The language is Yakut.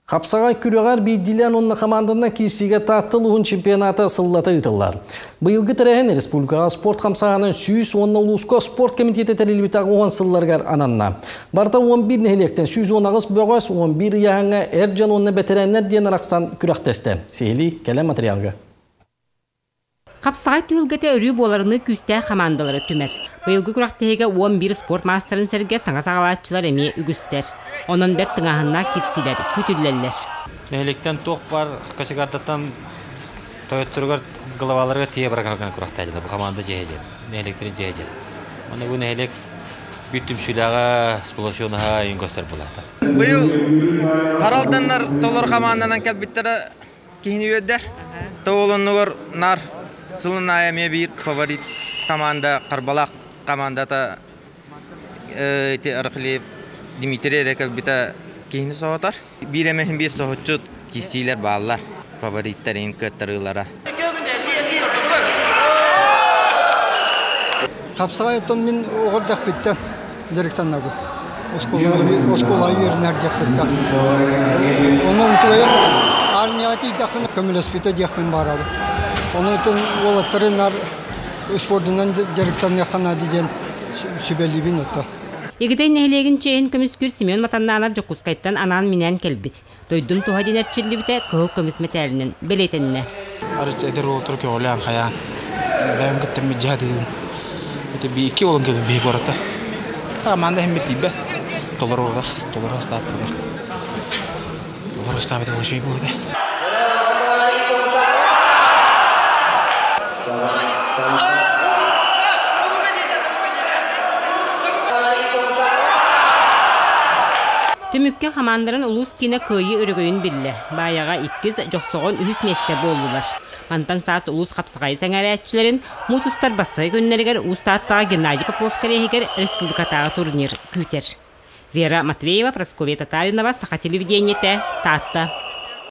Хапсаҕай күрэҕэр биирдиилээн уонна хамаанданан киирсиигэ Таатта улууһун чемпионата сыллата ыытыллар. Быйылгы тэрээһин республикаҕа спорт хамсааһынын 110 улууска спорт комитета тэриллибитэ 10 сылларыгар ананна. Барыта 11 нэһилиэктэн 118 бөҕөс, 11 ыйааһыҥҥа эр дьон уонна бэтэрээннэр диэн арахсан күрэхтэстэ. Сиһилии кэлэн материалга. Хапсаҕай түһүлгэтэ өрүү буоларыныы күүстээх хамаандалары түмэр. Быйылгы күрэхтэһиигэ 11 спорт маастарын сэргэ саҥа саҕалааччылар эмиэ үгүстэр. Онон бэрт тыҥааһыннаах киирсиилэр күүтүллэллэр. Нэһилиэктэн туох баар кочегардардан тойотторугар главаларга тиийэ баран күрэхтээтилэр. Бу хамаанда дьиэ диэн, нэһилиэктэрин дьиэ диэн. Уонна бу нэһилиэк биир түмсүүлээҕэ, сплоченаһа иҥ көстөр булаата. Быйыл Харалданнар толору хамаанданан кэлбиттэрэ киһини үөрдэр. Тоҕолоннугар наар сылын аайы эмиэ биир фаворит команда Харбалаах командата ити Арахлеев Дмитрий эрэ кэлбитэ киһини соһутар. Биир эмэһин биир соһуччу киирсиилэр бааллар фавориттар иһин кыаттарыылара. Хапсаҕай оттон мин оҕордохпиттан дьарыктанабын. Оскуола үөрэнэр диэхпиттэн. Онон туойан армияҕа тиийдэхпинэ көмөлөспүтэ диэхпин баарабын. Онон уолаттары нар спордунан дьарыктаныахха наада диэн сүбэлиибин оттон. Игидэй нэһилиэгин чиэһин көмүскүүр Семен Матаннанов Дьокуускайтан анаан-минээн кэлбит. Дойдум туһа диэн эрчиллибитэ кыһыл көмүс мэтээлинэн бэлиэтэннэ. Арыт эдэр уолаттар көҕүлээн хайаан бэйэм кытта мидьаһатыым. Ити икки уолун кэлбит биһи куората. Команда иһин тиийбэт. Толору толору астаабыт буолар. Толору астаабыт үчүгэй буолуо. Түмүккэ хамаандарын улуус киинэ кыайыы өрөгөйүн биллэ. Баайаҕа иккис, Дьохсоҕон үһүс миэстэ буоллулар. Мантан саас улуус хапсаҕайы сэҥээрээччилэрин муус устар бастакы күннэригэр Уус Тааттаҕа Геннадий Попов кэриэһигэр республикатааҕы турнир күүтэр. Вера Матвеева, Прасковья Татаринова, Саха телевидениетэ, Таатта.